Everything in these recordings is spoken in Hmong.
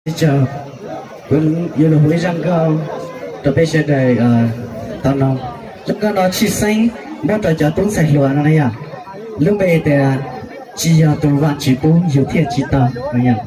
Ib tsoom, kuv yuav los hu ib zaj nkauj rau peb sawv daws tau mloog. Zaj nkauj no tshwj xeeb muab rau cov tub ntxhais hluas no na yom. Lub npe tias tsis yog tus Vaajtswv pub yus thiaj tsis tau no yom.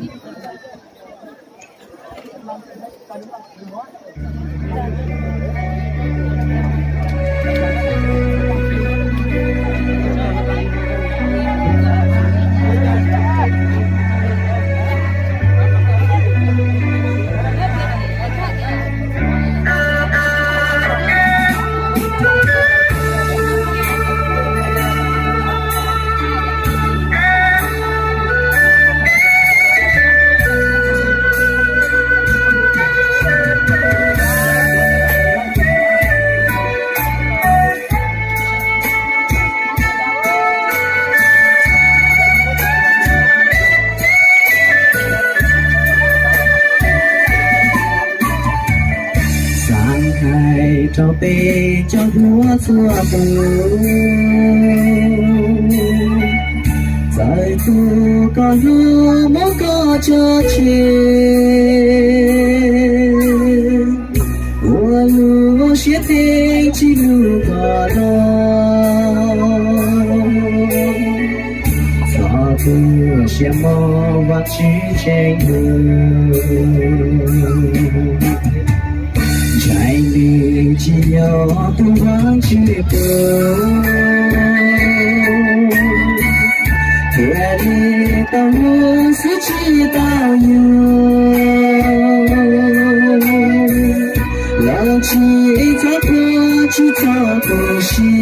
Xaav hais rau peb cov hluas txhua tus, txawm tus koj hlub muab koj tso tseg, ua lub siab phem tsis hlub koj los, txhob tu siab mog, Vaajtswv ntseeg lug. Ntshai nws tsis yog tus Vaajtswv pub, thiaj li tau hlub xwb tsis tau yug. Los tsis txhob quaj tsis txhob tu siab,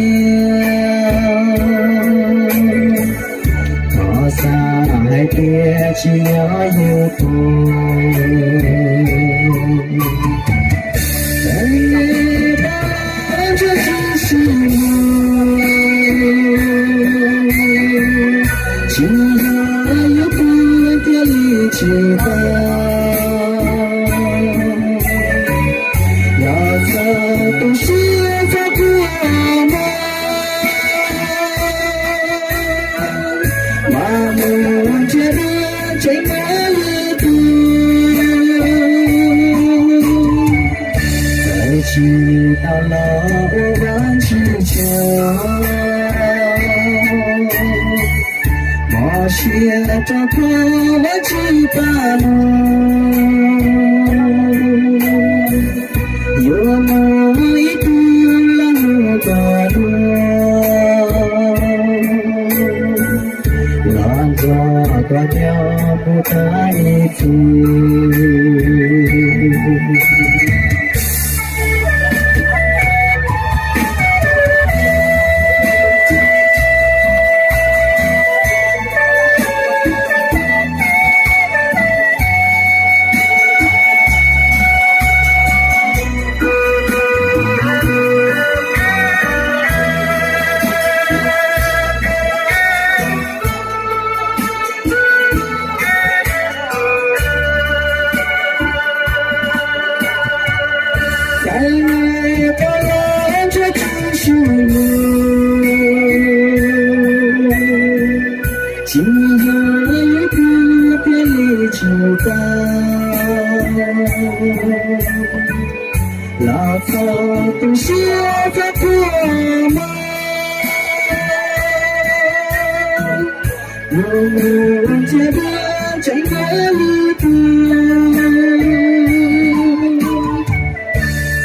thov xav hais tias tsis yog yus pub. Ntsuag tsis sib hlub, tsis yog yus pub thiaj li tsis tau. Los txhob tu siab txhob quaj mog, mas mus nrhiav dua tseem muaj ib tug. Txawm tsis tau los ua Vaajtswv tsaug, mos siab rau koj Vaajtswv pab lug. Yuav muaj ib tug los hlub koj dua, los nrog koj nyob mus tas ib txhis. Txawm hnub tau los ntsuag tsis sib hlub, tsis yog yus pub thiaj li tsis tau. Los txhob tu siab txhob quaj mog, yuav mus nrhiav dua tseem muaj ib tug.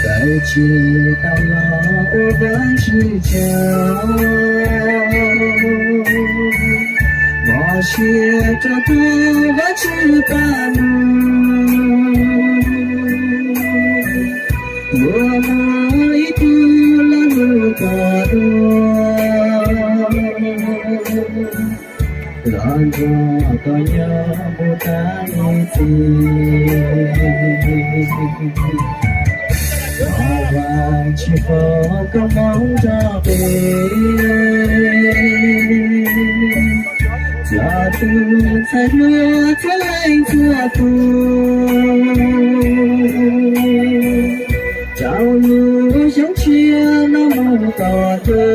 Txawm tsis tau los ua Vaajtswv tsaug, mos siab rau koj Vaajtswv pab lug. Yuav muaj ib tug los hlub koj dua, los nrog koj nyob mus tas ib txhis. Thov Vaajtswv foom koob hmoov rau peb cov tub ntxhais hluas txhua leej txhua tus, rau lub xyoo tshiab no mus tom ntej,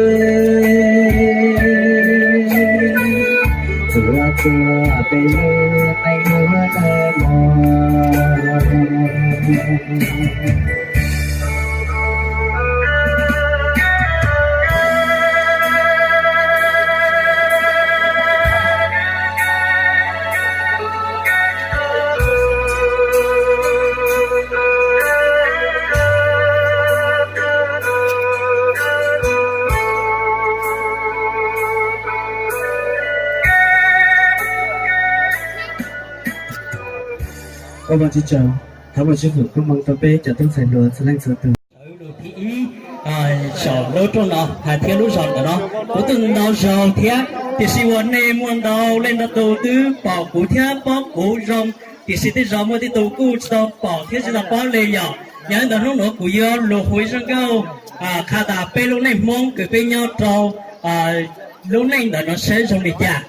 txhua txhua peb lub neej yuav noj mov. Ua Vajtswv tsaug, thov Vajtswv foom koob hmoov rau peb cov tub ntxhais hluas txhua leej txhua tus. Lus thib ib, saum lub rooj no hais thiab lub zos ntawm no, kuv twb ntau zaus thiab, tiam sis uas nej muaj ntau leej ntau tus twb pom kuv thiab paub kuv zoo, tiam sis tej zaum muaj tej tus kuj tsis tau pom thiab tsis tau paub li yom. Yog li ntawd hnub no kuv yuav lus hu ib zaj nkauj qha tas peb lub neej Hmoob kws peb nyob rau lub neej ntawm no saib zoo li cas.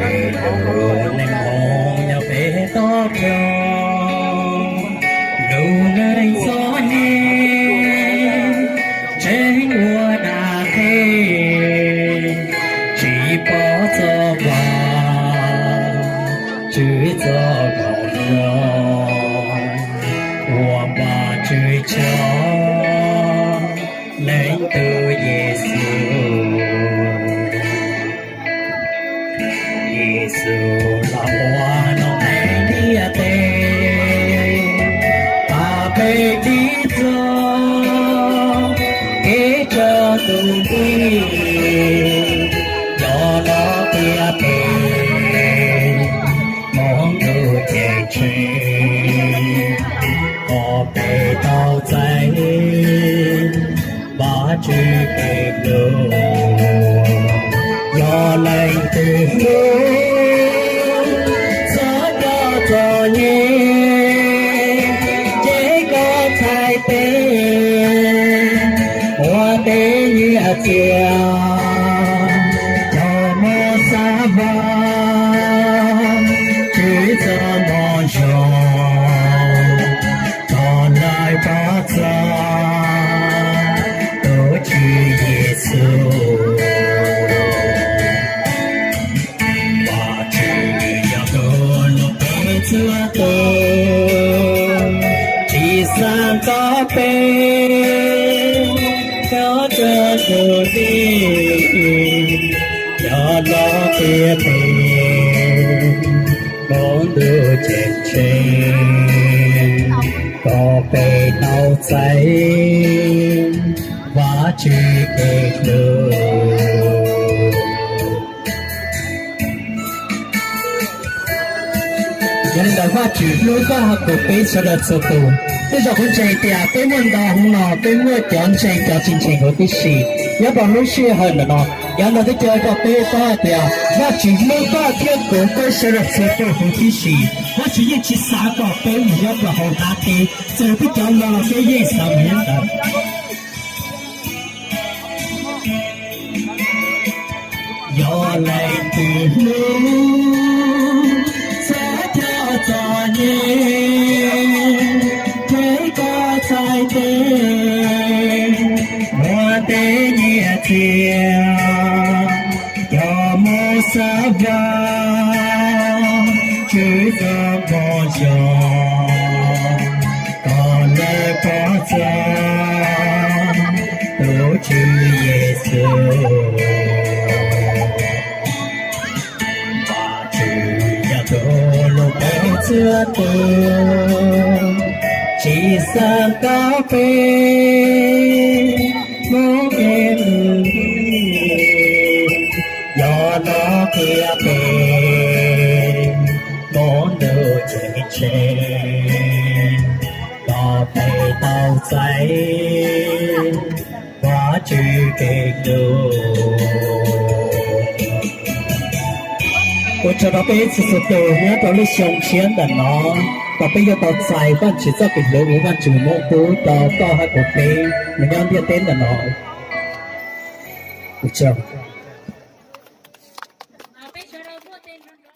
Peb tus neeg Hmoob nyob pem toj roob, lub neej txom nyem tseem ua dab qhe, tsis pom txoj vaj tswv txoj kaum zos uas Vajtswv tso leej tub Yexus. Yexus los ua noob neej ntiaj teb, pab peb dim txoj kev tso tus nqi, coj los qhia peb hmoov ntuj ceeb tsheej, kom peb tau txais Vajtswv kev hlub. Yog leej twg hlub txhob coj txom nyem, ces koj txhais tes ua tej nyiaj txiag, coj mus xav Vajtswv txoj moo zoo, rau lawv pab txog tus Tswv Yexus. Vajtswv yog tus hlub peb txhua tus, tsis xav kom peb nyob rau tus lig, yog los qhia peb hmoov ntuj ceeb tsheej, kom peb tau txais Vajtswv kev hlub. Yog li ntawd Vajtswv hlub koj hauv kuv peb sawv daws txhua tus. Tej zaum kuv ntseeg tias peb muaj ntau hauv no, peb muaj cov ntseeg cov tsis ntseeg huv tib si. Nyob rau lub sij hawm ntawm no, yog ntawd twb cia rau peb paub hais tias Vajtswv hlub koj thiab kuv peb sawv daws txhua tus huv tib si. Vajtswv yeej tsis xav kom peb mus nyob rau hauv dab teb, txawm peb cov laus los peb yeej xav mus nyob ntawd. Yog leej twg hlub, txhob coj txom nyem, ces koj txhais tes ua tej nyiaj txiag, coj mus xav Vajtswv txoj moo zoo, kom lawv pab txog tus Tswv Yexus. Vajtswv yog tus hlub peb txhua tus, tsis xav kom peb mus ib lub, yog los qhia peb hmoov ntuj ceeb tsheej, kom peb tau txais Vajtswv kev hlub. Ua tsaug rau peb txhua txhua tus nyob rau lub xyoo tshiab ntawm no, kom peb yuav tau txais Vajtswv txoj kev hlub uas Vajtswv muab pub rau koj hauv kuv peb mus nyob ntiaj teb ntawm no. Ua tsaug. Peb sawv daws muaj tes nrog nrov